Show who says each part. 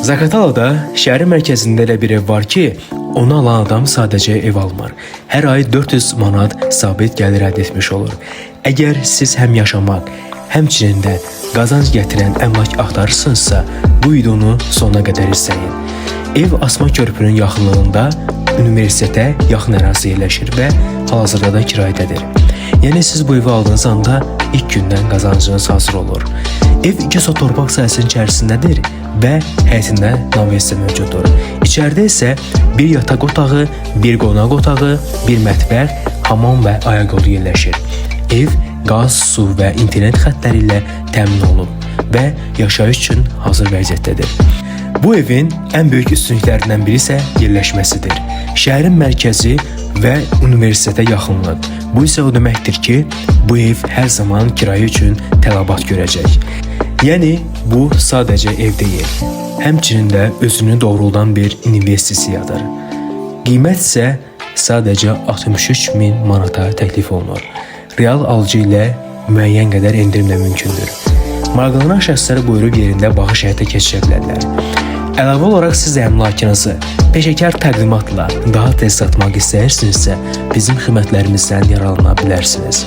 Speaker 1: Zaqatalada şəhərin mərkəzində elə bir ev var ki, onu alan adam sadəcə ev almır. Hər ay 400 manat sabit gəlir əldə etmiş olur. Əgər siz həm yaşamaq, həmçinin də qazanc gətirən əmlak axtarırsınızsa, bu videonu sonuna qədər izləyin. Ev Asma körpünün yaxınlığında universitetə yaxın ərazi yerləşir və hal-hazırda da kirayədədir. Yəni siz bu evi aldığınız anda ilk gündən qazancınız hazır olur. Ev 2 sot torpaq sahəsinin içərisindədir və həyətində naves də mövcuddur. İçəridə isə bir yataq otağı, bir qonaq otağı, bir mətbəx, hamam və ayaqyolu yerləşir. Ev qaz, su və internet xəttləri ilə təmin olunub və yaşayış üçün hazır vəziyyətdədir. Bu evin ən böyük üstünlüklərindən biri isə yerləşməsidir. Şəhərin mərkəzi və universitetə yaxınlıq. Bu isə o deməkdir ki, bu ev hər zaman kirayə üçün tələbat görəcək. Yəni bu sadəcə ev deyil, həmçinin də özünü doğruldan bir investisiyadır. Qiymət isə sadəcə 63 min manata təklif olunur. Real alıcı ilə müəyyən qədər endirim də mümkündür. Maraqlanan şəxslər buyurub yerində baxış həyata keçirə bilərlər. Əlavə olaraq siz də əmlakınızı peşəkar təqdimatla daha tez satmaq istəyirsinizsə, bizim xidmətlərimizdən yararlana bilərsiniz.